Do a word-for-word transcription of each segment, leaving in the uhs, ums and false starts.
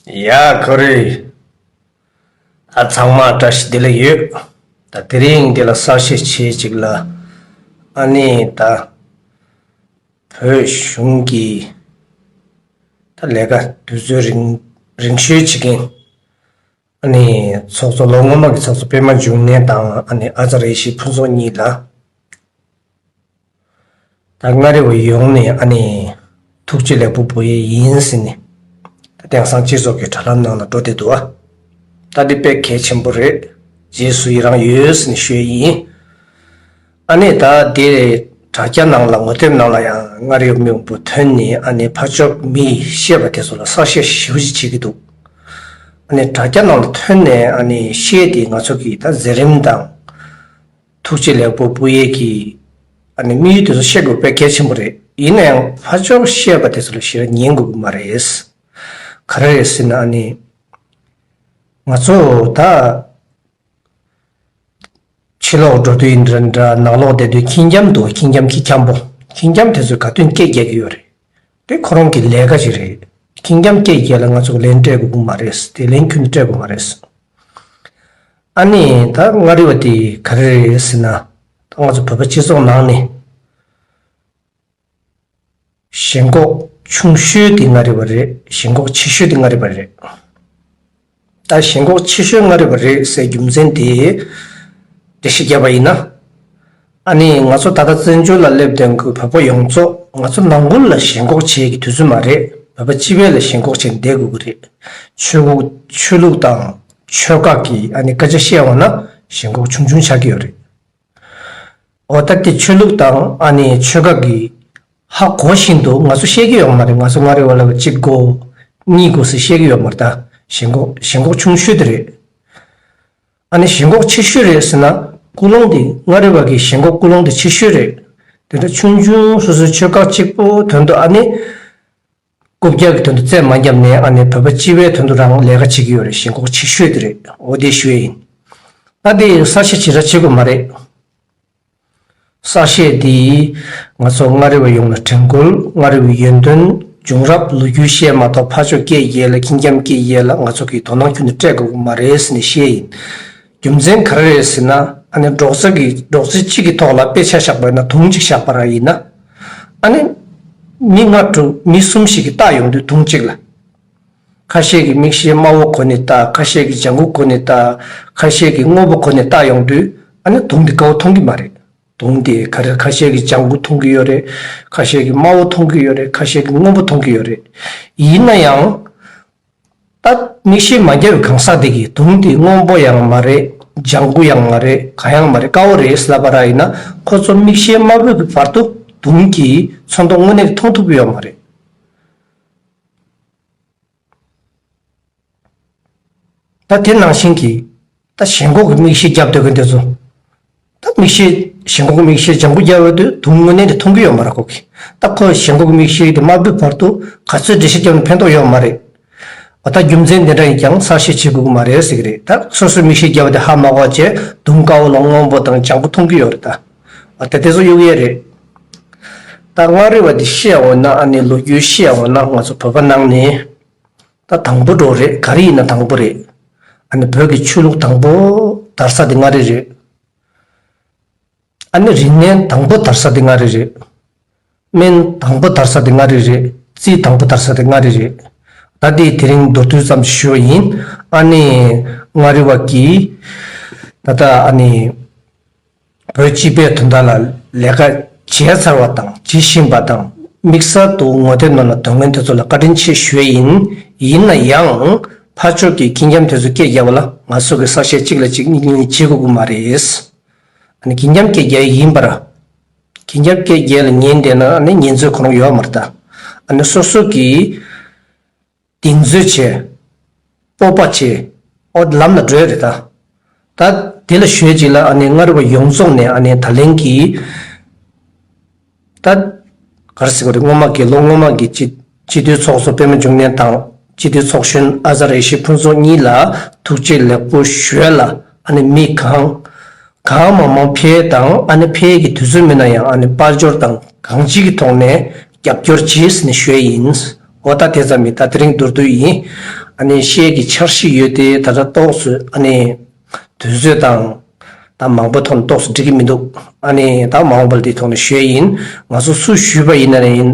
ཡ་ཁོ་རེ། ཨ་ཚང་མ་བཀྲ་ཤིས་བདེ་ལེགས་ཡོད། ད་དེ་རིང་འདི་ལ་གསར་བཤད་བྱེད་ཅིག་ལ། ཨ་ནི་ད་བོད་གཞུང་གི་ད་ལས་ཀ་དུས་ཚོད་རིང་རིང་ཤོས་བྱེད་མཁན། ཨ་ནི་ཚོགས་གཙོ་ལོ་སྔོན་མ་གི་ཚོགས་གཙོ་པད་མ་འབྱུང་གནས་དང་ཨ་ནི་ཨ་ཙརྱ་ཡེ་ཤེས་ཕུན་ཚོགས་གཉིས་ལ། ད་མངའ་རིས་པ་ཡོངས་ནས་ཨ་ནི་ཐུགས་རྗེ་ལེགས་འབུལ་འབུལ་ཡས་ཡིན་ཟེར་ནས། ད་དེང་སང་སྤྱི་ཚོགས་ཀྱི་དྲ་ལམ་ནང་ལ་འགྲོ་བསྡད་འདུག་ཨ། ད་འདི་དཔེ་གལ་ཆེན་པོ་རེད། རྗེས་སུ་ཡི་རང་ཡོད་ཟེར་ནས་ཞུ་ཡས་ཡིན། ཨ་ནི་ད་དེ་དྲ་རྒྱ་ནང་ལ་ངོ་དེབ་ནང་ལ་ཡང་མངའ་རིས་པ་མི་མང་པོ་ཐོན་ནས་ཨ་ནི་ཕར་ཕྱོགས་མི་ཤེས་པ་དེ་ཚོ་ལ་གསལ་བཤད་ཞེ་པོ་ཅིག་བྱེད་ཀྱི་འདུག་ཨ་ནི་དྲ་རྒྱ་ནང་ལ་ཐོན་ནས་ཨ་ནི་བཤད་དེ་ང་ཚོ་གི་ད་མཛད་རིམ་དང་། ཐུགས་རྗེ་ལེགས་འབུལ་འབུལ་ཡས་ཀྱི་ཨ་ནི་དམིགས་ཡུལ་དེ་ཚོ་ཤེས་དགོས་དཔེ་གལ་ཆེན་པོ་རེད། ཡིན་ན་ཡང་ཕར་ཕྱོགས་བཤད་པ་དེ་ཚོ་ལ་ཞེ་དྲག་ཉན་དགོས་ཀྱི་མ་རེད། ག་རེ་རེད་ཟེར་ན་ཨ་ནི། ང་ཚོ་ད་ཕྱི་ལོགས་འགྲོ་དུས་ཡིན་འདྲ་འདྲ་ནང་ལོགས་བསྡད་དུས་ཁྱི་འཁྱམ་འདུག་ཁྱི་འཁྱམ་ཁྱི་འཁྱམ་པོ། ཁྱི་འཁྱམ་དེ་ཚོས་ག་དུས་སྐད་རྒྱག་གི་ཡོད་རེད། དེ་ཁོ་རང་གི་ལས་ཀ་ཞིག་རེད། ཁྱི་འཁྱམ་སྐད་རྒྱག་ལ་ང་ཚོ་ལན་སྤྲད་དགོས་ཀྱི་མ་རེད། དེ་ལན་ཁྱོན་ནས་སྤྲད་དགོས་མ་རེད། ཨ་ནི་ད་མངའ་རིས་པ་དེ་ག་རེ་རེད་ཟེར་ན། ད་ང་ཚོ་བོད་པ་སྤྱི་ཚོགས་ནང་ནས་ཞེན་ཁོག་ཆུང་ཤོས་དེ་མངའ་རིས་པ་རེད། ཞེན་ཁོག་ཆེ་ཤོས་དེ་མངའ་རིས་པ་རེད། ད་ཞེན་ཁོག་ཆེ་ཤོས་མངའ་རིས་པ་རེད་ཟེར་རྒྱུ་མཚན་དེ་འགྲེལ་བཤད་བརྒྱབ་པ་ཡིན་ན། ཨ་ནི་ང་ཚོ་ད་ལྟ་བཙན་བྱོལ་ལ་སླེབས་བསྡད་མཁན་བོད་པ་ཡོངས་རྫོགས་ང་ཚོ་ནང་ཁུལ་ལ་ཞེན་ཁོག་བྱེད་ཀྱི་དུས་ཚོད་མ་རེད། བོད་པ་སྤྱི་པའི་ལ་ཞེན་ཁོག་བྱས་ནས་བསྡད་དགོས་ཀྱི་རེད། ཆོས་ལུགས་ཆོས་ལུགས་དང་ཆོལ་ཁ་གི་ཨ་ནི་སྐད་ཆ་བཤད་འོང་ན་ཞེན་ཁོག་ཆུང་ཆུང་ཆགས་ཀྱི་ཡོད་རེད། འོ་ད་དེ་ཆོས་ལུགས་དང་ཨ་ནི་ཆོལ་ཁ་གི་ཧ་གོ་བཞིན་དུ་ང་ཚོ་བཤད་ཀྱི་ཡོད་མ་རེད། ང་ཚོ་མངའ་རིས་པ་ལ་གཅིག་དགོས། གཉིས་དགོས་ཟེར་བཤད་ཀྱི་ཡོད་མ་རེད། ད་ཞེན་ཁོག་ཞེན་ཁོག་ཆུང་ཤོས་དེ་རེད། ཨ་ནི་ཞེན་ཁོག་ཆེ་ཤོས་རེད་ཟེར་ན། ཀུན་སློང་དེ་མངའ་རིས་པ་གི་ཞེན་ཁོག་ཀུན་སློང་དེ་ཆེ་ཤོས་རེད། དེ་འདྲ་ཆུང་ཆུང་སོ་སོའི་ཆོལ་ཁ་གཅིག་པོ་དོན་དུ་ཨ་ནི། རྐུབ་བཀྱག་གི་དོན་དུ་རྩོད་མ་བརྒྱབ་ནས་ཨ་ནི་བོད་པ་སྤྱི་པའི་དོན་དུ་རང་ལས་ཀ་བྱེད་ཀྱི་ཡོད་རེད། ཞེན་ཁོག་ཆེ་ཤོས་དེ་རེད། འོ་དེ་ཞུ་ཡས་ཡིན། ད་དེ་གསལ་བཤད་ཇི་འདྲ་བྱེད་དགོས་མ་རེད། གསལ་བཤད་འདི་ང་ཚོ་མངའ་རིས་པ་ཡོངས་ལ་དྲན་སྐུལ། མངའ་རིས་པའི་ཡོན་ཏན་བྱུང་རབས་ལོ་རྒྱུས་བཤད་མ་གཏོགས་ཕར་ཕྱོགས་སྐད་རྒྱག་ལ་ཁྱི་འཁྱམ་སྐད་རྒྱག་ལ་ང་ཚོ་གིས་དོ་སྣང་ཁྱོན་ནས་སྤྲད་དགོས་ཀྱི་མ་རེད་ཟེར་ནས་བཤད་ཡིན། རྒྱུ་མཚན་ག་རེ་རེད་ཟེར་ན། ཨ་ནི་འབྲོག་རྩ་གི་འབྲོག་རྩ་གཅིག་གི་ཐོག་ལ་དཔེ་ཆ་བཞག་པ་ཡིན་ན་དུང་གཅིག་བཞག་པ་རང་ཡིན་ན། ཨ་ནི་མི་ལྔ་དྲུག་མི་གསུམ་ཞིག་གིས་བལྟ་ཡོང་དུས་དུང་གཅིག་ལ། ཁ་ཤས་ཀྱིས་མིག་ཤེལ་དམར་པོ་གོན་ནས་བལྟ། ཁ་ཤས་ཀྱིས་ལྗང་གུ་གོན་ནས་བལྟ། ཁ་ཤས་ཀྱིས་སྔོན་པོ་གོན་ནས་བལྟ་ཡོང་དུས་ཨ་ནི་དུང་དེ་དགའ་བོ་མཐོང་གི་མ་རེད། དུང་དེ་ག་རེ་ཁ་ཤས་ཀྱིས་ལྗང་གུ་མཐོང་གི་ཡོད་རེད། ཁ་ཤས་ཀྱིས་དམར་པོ་མཐོང་གི་ཡོད་རེད། ཁ་ཤས་ཀྱིས་སྔོན་པོ་མཐོང་གི་ཡོད་རེད། ཡིན་ན་ཡང་། ད་མིག་ཤེལ་མ་བརྒྱབ་པའི་གང་ཟག་དེ་གིས་དུང་དེ་སྔོན་པོ་ཡང་མ་རེད། ལྗང་གུ་ཡང་མ་རེད། གང་ཡང་མ་རེད། དཀར་པོ་རེད་ཟེར་ལབ་པ་རང་ཡིན་ན་ཁོ་ཚོ་མིག་ཤེལ་དམར་པོའི་གི་བར་དུ་དུང་གི་ཚོན་མདོག་དངོས་གནས་མཐོང་ཐུབ་ཀྱི་ཡོད་མ་རེད། ད་དེ་ནང་བཞིན་གྱི་ད་ཞེན་ཁོག་གི་མིག་ཤེལ་བརྒྱབ་སྡོད་མཁན་དེ་ཚོ། ད་མིག་ཤེལ་ཞེན་ཁོག་གི་མིག་ཤེལ་ལྗང་གུ་བརྒྱབ་ཡོད་དུས་དུང་དངོས་གནས་དེ་མཐོང་གི་ཡོད་མ་རེད་ཁོ་གིས། ད་ཁོ་ཞེན་ཁོག་གི་མིག་ཤེལ་དེ་དམར་པོའི་བར་དུ་ག་ཚོད་འགྲེལ་བཤད་བརྒྱབ་ན་ཕན་ཐོགས་ཡོད་མ་རེད། འོ་ད་རྒྱུ་མཚན་དེ་འདྲ་ཡིན་ཀྱང་གསལ་བཤད་བྱེད་དགོས་ཀྱི་མ་རེད་ཟེར་གྱི་རེད། ད་སོ་སོའི་མིག་ཤེལ་བརྒྱབ་པ་དེ་ཧ་མ་གོ་བྱས་དུང་དཀར་པོ་ལ་སྔོན་པོ་དང་ལྗང་གུ་མཐོང་གི་ཡོད་རེད་ད། འོ་ད་དེ་ཚོ་གཡུག་ཡས་རེད། ད་མངའ་རིས་པ་དེ་བཤད་འོང་ན་ཨ་ནི་ལོ་རྒྱུས་བཤད་འོང་ན་ང་ཚོ་བོད་པ་ནང་ནས། ད་དང་པོ་འགྲོ་རེད། ག་རེ་ཡིན་ན་དང་པོ་རེད། ཨ་ནི་བོད་ཀྱི་ཆོས་ལུགས་དང་པོ་དར་ས་དེ་མངའ་རིས་རེད། ཨ་ནི་རིག་གནས་དང་པོ་དར་ས་དེ་མངའ་རིས་རེད། སྨན་དང་པོ་དར་ས་དེ་མངའ་རིས་རེད། རྩིས་དང་པོ་དར་ས་དེ་མངའ་རིས་རེད། ད་དེ་དེ་རིང་མདོར་བསྡུས་ཙམ་ཞུ་བ་ཡིན། ཨ་ནི་མངའ་རིས་པ་གིས་ད་ལྟ་ཨ་ནི། བོད་སྤྱི་པའི་དོན་དག་ལ་ལས་ཀ་བྱས་ཚར་བ་དང་བྱེད་བཞིན་པ་དང་དམིགས་བསལ་དུ་ངོ་དེབ་ནང་ལ་འདོན་མཁན་དེ་ཚོ་ལ་བཀའ་དྲིན་ཆེ་ཞུ་ཡས་ཡིན། ཡིན་ན་ཡང་ཕར་ཕྱོགས་ཀྱི་ཁྱི་འཁྱམ་དེ་ཚོ་སྐད་རྒྱབ་པ་ལ་ང་ཚོ་གི་གསལ་བཤད་གཅིག་ལ་གཅིག་གཉིས་ལ་གཉིས་བྱེད་དགོས་ཀྱི་མ་རེད། ཨ་ནི་ཁྱི་འཁྱམ་སྐད་རྒྱག་ཡས་ཡིན་པར། ཁྱི་འཁྱམ་སྐད་རྒྱག་ལ་ཉན་བསྡད་ན་ཨ་ནི་ཉན་ཚོད་ཁོ་རང་ཡོད་མ་རེད་ད། ཨ་ནི་སོ་སོ་གི་གདེང་ཚོད་བྱས། སྤོབས་པ་བྱས། ཨོ་ལམ་ལ་འགྲོ་ཡ་རེད་ད། ད་དེ་ལ་ཞུས་ཅིག་ལ་ཨ་ནི་མངའ་རིས་པ་ཡོངས་རྫོགས་ནས་ཨ་ནི་ད་ལན་གྱི། ད་ག་རེ་ཟེར་དགོས་རེད། སྔོན་མ་གི་ལོ་སྔོན་མ་གི་སྤྱི་སྤྱི་འཐུས་ཚོགས་གཙོ་པད་མ་འབྱུང་གནས་དང་སྤྱི་འཐུས་ཚོགས་གཞོན་ཨ་ཙརྱ་ཡེ་ཤེས་ཕུན་ཚོགས་གཉིས་ལ་ཐུགས་རྗེ་ལེགས་འབུལ་ཞུས་ལ་ཨ་ནི་མི་གང་གང་མང་མང་ཕེབས་དང་ཨ་ནི་ཕེབས་ཀྱི་དུས་ཚོད་མེད་ན་ཡང་ཨ་ནི་དཔལ་འབྱོར་དང་གང་ཅིའི་ཐོག་ནས་རྒྱབ་སྐྱོར་བྱས་ནས་ཞུས་ཡིན། འོ་ད་དེ་ཙམ་མིན། ད་དེ་རིང་མདོར་བསྡུས་ཡིན། ཨ་ནི་བཤད་ཀྱི་འཆར་གཞི་ཡོད་དེ། ད་ལྟ་ཏོག་ཙམ་ཨ་ནི་དུས་ཚོད་དང་ད་མང་པོ་ཐོག་ནས་ཏོག་ཙམ་འགྲིག་གི་མི་འདུག་ཨ་ནི་ད་མ་འོངས་པ་ལ་དེ་ཐོག་ནས་ཞུ་ཡ་ཡིན། ང་ཚོ་སུ་ཞུས་པ་ཡིན་ན་ཡིན།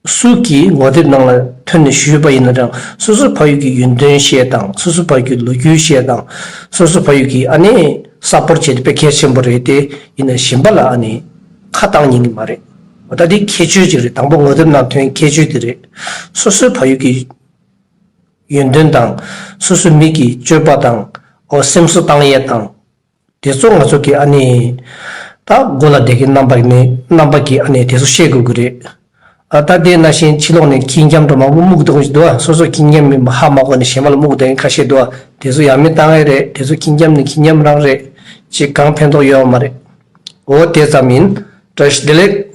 སུ་གིས་ངོ་དེབ་ནང་ལ་ཐོན་ནས་ཞུས་པ་ཡིན་ན་ཡང་། སོ་སོའི་ཕ་ཡུལ་གྱི་ཡོན་ཏན་བཤད་དང་། སོ་སོའི་ཕ་ཡུལ་གྱི་ལོ་རྒྱུས་བཤད་དང་། སོ་སོའི་ཕ་ཡུལ་གྱི་ཨ་ནི་ས་པོར་བྱེད་དེ་དཔེ་གལ་ཆེན་པོ་རེད་དེ། ཡིན་ན་གཞན་པ་ལ་ཨ་ནི་ཁ་བཏང་ཉན་གྱི་མ་རེད། འོ་ད་དེ་ཁྱད་ཆོས་ཅིག་རེད། དང་པོ་ངོ་དེབ་ནང་ཐོན་ཁྱད་ཆོས་དེ་རེད། སོ་སོའི་ཕ་ཡུལ་གྱི་ཡོན་ཏན་དང་། སོ་སོའི་མི་གི་སྤྱོད་པ་དང་། འོ་སེམས་གསོ་བཏང་ཡས་དང་། དེ་ཚོ་ང་ཚོ་གི་ཨ་ནི་ད་མགོ་ལ་བསྡད་མཁན་རྣམ་པ་ནི་རྣམ་པ་གི་ཨ་ནི་དེ་ཚོ་ཤེས་དགོས་ཀྱི་རེད། ཨ་ད་དེ་ནང་བཞིན་ཕྱི་ལོགས་ནས་ཁྱི་འཁྱམ་འདྲ་མང་པོ་སྨུག་གདོང་ཞིག་འདུག་ཨ། སོ་སོ་ཁྱི་འཁྱམ་མིན་པ་ཧ་མ་གོ་ནས་གཞན་པ་ལ་སྨུག་གདོང་ཁ་ཤས་འདུག་ཨ། དེ་ཚོ་ཡང་མི་བཏང་ཡས་རེད། དེ་ཚོ་ཁྱི་འཁྱམ་ནི་ཁྱི་འཁྱམ་རང་རེད། ཅིག་གང་ཕན་ཐོགས་ཡོད་མ་རེད། འོ་དེ་ཙམ་ཡིན། བཀྲ་ཤིས་བདེ་ལེགས།